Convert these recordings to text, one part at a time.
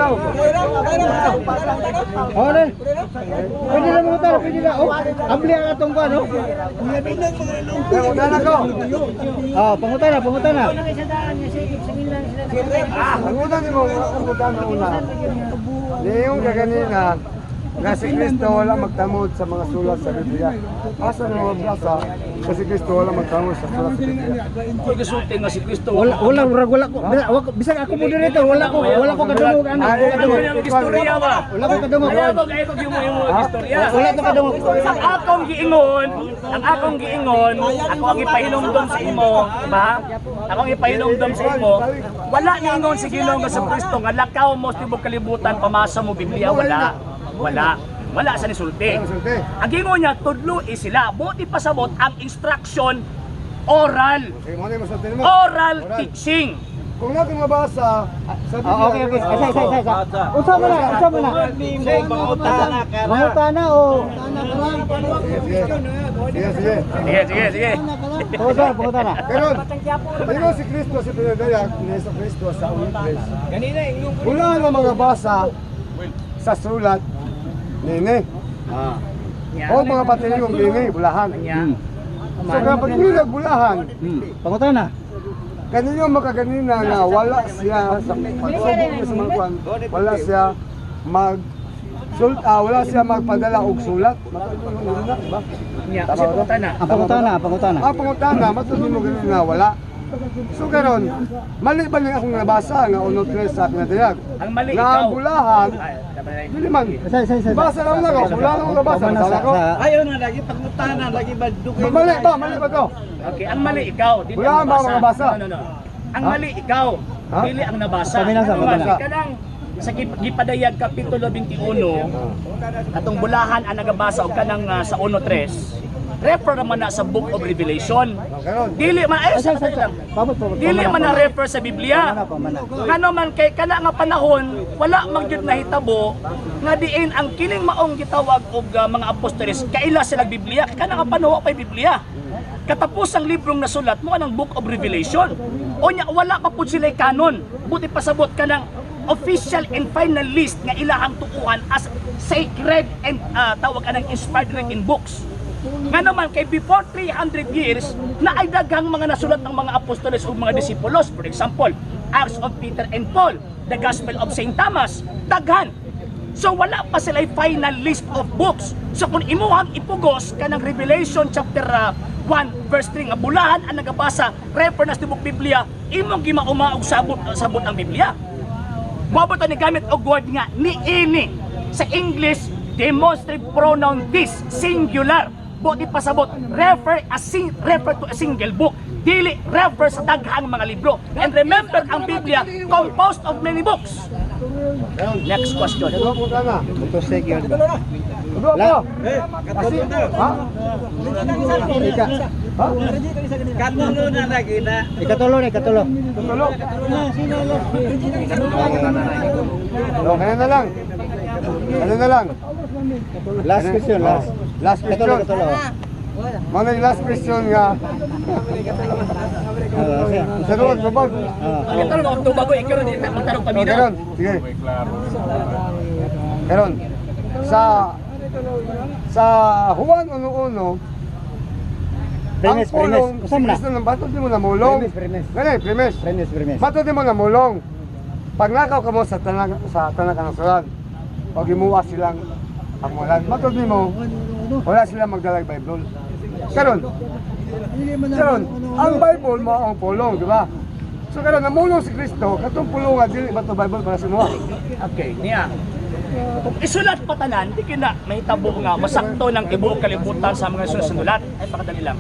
Ikaw. Oh, ne. Pwede na mangutana, pwede na. Oh, abli ang atong kuan, oh. Pangutana ko. Oh, pangutana, pangutana. Ang una nimo, ang pangutana una. Niyong kaganina, nga si Kristo wala magtamod sa mga sulat sa Biblia. Asa na mabasa nga si Kristo wala magtamod sa sulat sa Biblia? Kung gisulti nga si Kristo Wala, wala, wala, wala ko. Bisag ako moderator, wala ko kadungog ano. Ah, Wala ko kadungog. Ang istorya ba? Wala ko kadungog. Ayaw ko ayaw ko yung imo istorya. Wala to kadungog. Ang akong giingon, ako ang ipahinumdom sa imo, ba? Ako ang ipahinumdom sa imo. Wala niingon si Ginoong sa Kristo nga lakaw mo sa tibok kalibutan, pamasa mo Biblia, wala. Wala. Wala sa nisulti. Wala nisulti. Ang gingon niya, tudloi sila. Buti pasabot ang instruction oral. Sige, mo na yung masulti mo. Oral teaching. Kung natin mabasa sa Biblia, Ah, okay. Isa, isa, isa, isa. Unsa man na, unsa man na. Mangutana o Sige, sige. Sige, sige. Sige, sige, sige. Pangutana, pangutana. Karon, ingon si Kristo sa pinadayak ni Yesu Kristo sa Ulitres. Wala na mga basa sa sulat nini. Ah. O mga patilyong nini, bulahan. So kapag hindi nagbulahan, Pangutana. kaninyo makaganina nga wala siya sa pagsubok niya sa mga kwan, wala siya mag wala siya magpadala og sulat. Matulog na, di ba? Nya, kasi pangutana. Ang pangutana, ang pangutana. Ang pangutana, matulog mo ganina wala. So karon, mali ba niya akong nabasa nga 1:3 sa pinadayag? Ang mali Nga ikaw. ang bulahan, Ay, dapat na- dili man. Isa, isa, isa. Basa lang na ko, bulahan ako nabasa, Pamana basa ko. Ayaw na lagi pangutana lagi ba dugay. Mali ba? Mali ba to? Okay, ang mali ikaw, dili Wala ang ba nabasa. mga nabasa? No, no, no. Ang Ha? mali ikaw, Ha? dili ang nabasa. Paminasa, Ano man, paminasa. kanang sa gipadayag kapitulo 21, atong bulahan ang nagabasa og kanang sa 1:3, refer naman na sa Book of Revelation. Karon. Dili man ay Isa, isa, sa isa. Pamot, pamot. Dili man na refer sa Biblia. Pamana, pamana. Ngano man kay kana nga panahon wala man gyud nahitabo nga diin ang kining maong gitawag og mga apostoles kaila sila Biblia, kana nga panahon wa pay Biblia. Katapos ang librong nasulat mo ang Book of Revelation. Unya wala pa pud sila canon. Buti pasabot kanang official and final list nga ilahang tuuhan as sacred and tawag anang inspired written books. Nga naman kay before 300 years na ay daghang mga nasulat ng mga apostoles ug mga disipulos. For example, Acts of Peter and Paul, the Gospel of St. Thomas, daghan. So wala pa sila final list of books. So kung imuhang ipugos kanang Revelation chapter 1 verse 3 nga bulahan ang nagabasa refer na sa tibok Biblia, imong gimauma og sabot sabot ang Biblia. Moabot ni gamit og word nga niini. Sa English, demonstrative pronoun this, singular. Buti pasabot, refer to a single book. Dili refer sa daghang mga libro. And remember, ang Biblia composed of many books. Next question. Ito pangutana. Motorcycle. Ito po. Kasi, ha? Ika, Ha? Katulo na lagi na. ikatulo na, ikatulo. Tutulo. Oh, kaya na lang. Kaya na lang. Last question, last. Last Ikatulo, question. ikatulo. Mga yung last question nga. Ah, sige. Sa ruwag, tubag. Ah. Ang tanong ako bago ikaw rin magtanong Oh, paminaw. karon. Sige. Karon. Sa Juan 1:1, ang Premise, pulong, premise. si Usam na. Kristo ng bato di mo namulong. Premise, premise. Gani, premise. Premise, premise. Bato di mo namulong. Pag nakaw ka mo sa tanang kanasuran, pag imuwa silang amulan, bato di mo, wala silang magdalag Bible. Karon, karon, ang Bible mo ang pulong, di ba? So karon namulong si Kristo, katong pulungan dili ba to Bible para sa imuha? Okay, niya. Kung isulat pa tanan, di kina mahitabo nga masakto ng tibuok kalibutan sa mga sunulat. Ay pakadali lang.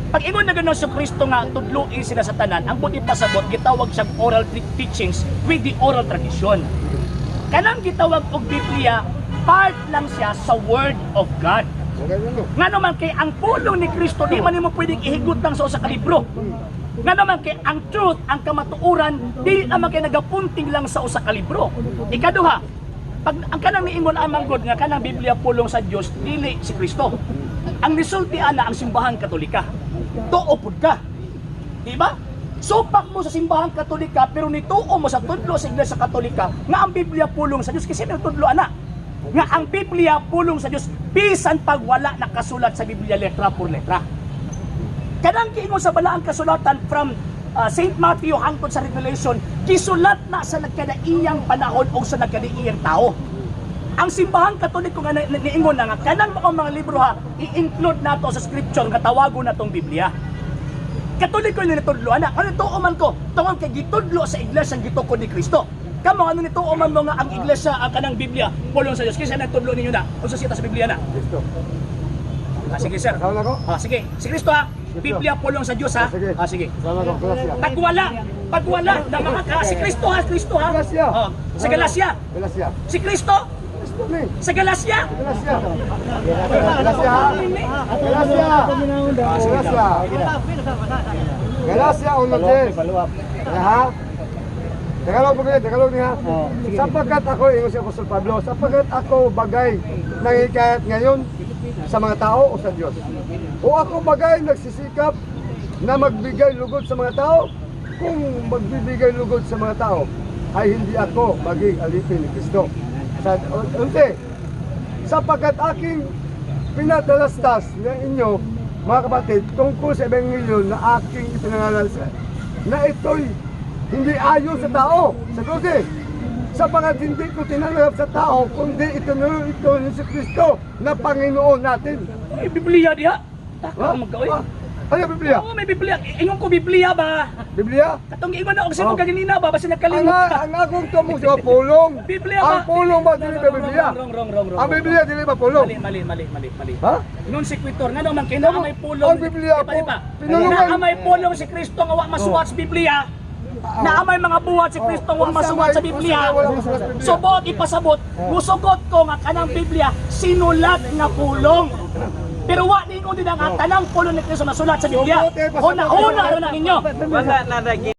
Pag ingon na gano'n si Kristo nga tudluin sila sa tanan, ang buti pasabot gitawag siyang oral teachings with the oral tradition. Kanang gitawag og Biblia, part lang siya sa Word of God. Okay, ano? Nga naman kay ang pulong ni Kristo di man nimo pwedeng ihigot lang sa usa ka libro. Nga naman kay ang truth, ang kamatuoran, dili naman kay nagapunting lang sa usa ka libro. Ikaduha, pag ang kanang niingon amang God nga kanang Biblia pulong sa Dios dili si Kristo. Ang nisulti ana ang simbahan Katolika. Tuo pud ka. Di ba? Supak mo sa Simbahang Katolika pero nituo mo sa tudlo sa Iglesia Katolika nga ang Biblia pulong sa Dios kasi may tudlo ana. Nga ang Biblia pulong sa Dios bisan pag wala nakasulat sa Biblia letra por letra. Kanang giingon sa balaang kasulatan from St. Matthew hangtod sa Revelation, gisulat na sa nagkadaiyang panahon o sa nagkadaiyang tao. Ang Simbahang Katoliko nga niingon na nga kanang mga libro ha, i-include nato sa scripture nga tawagon natong Biblia. Katoliko yung nitudlo ana. Ano tuo man ko? Tungod kay gitudlo sa iglesia ang gitukod ni Kristo. Kamo ano nituo man mo nga ang iglesia ang kanang Biblia pulong sa Dios, kinsa nagtudlo ninyo na? Unsa sita sa Biblia na? Kristo. Ah, sige sir. Kasama ko? Ah, sige. Si Kristo ha. Biblia pulong sa Dios ha. Sige. Ah, sige. Kasama ko, Galacia. Pagwala na mga ka, si Kristo ha, Kristo ha. Galacia. Oh, sa Galacia. Galacia. Si Kristo Kristo ni. sa Galacia. Galacia. Galacia. Galacia. Galacia. Galacia 1:10. Ha? Tagalog po kayo, Tagalog niya. Sapagkat ako, ingon si Apostol Pablo, sapagkat ako bagay nangikayat ngayon sa mga tao o sa Diyos. O ako bagay nagsisikap na magbigay lugod sa mga tao, kung magbibigay lugod sa mga tao, ay hindi ako maging alipin ni Kristo. Sa, unti, sapagkat aking pinadalastas ng inyo, mga kapatid, tungkol sa Ebanghelyo na aking ipinangaral sa na ito'y hindi ayon sa tao, sa 12. Sapagkat hindi ko tinanggap sa tao, kundi itinuro ito ni si Kristo na Panginoon natin. Ay, Biblia diha. Taka magkaoy. Ha? Ano Biblia? Oo, may Biblia. Ingon ko Biblia ba? Biblia? Katong ingon na og sa Oh. kaganina ba basta Ang, nakalimot ka. ang akong tumong sa pulong. Biblia ba? Ang pulong ba dili ba Wrong, Biblia? Wrong, wrong, wrong, wrong. Ang Biblia dili ba pulong? Mali, mali, mali, mali, mali. Ha? Non sequitur nga man kay naa may pulong. Ang Biblia Di ba, di po, ba? pinulungan. Naa may pulong si Kristo nga wa masuwat sa Biblia. Naa may mga buhat si Kristo nga wa Unsa masuwat sa Biblia. unsa may wala masuwat sa Biblia? Subot ipasabot, musugot ko nga kanang Biblia sinulat nga pulong. Pero wa ningon din ang tanang pulong ni Kristo masulat sa Biblia. Sugot, eh, pasabot. Huna-huna ra na ninyo. Wala na lagi.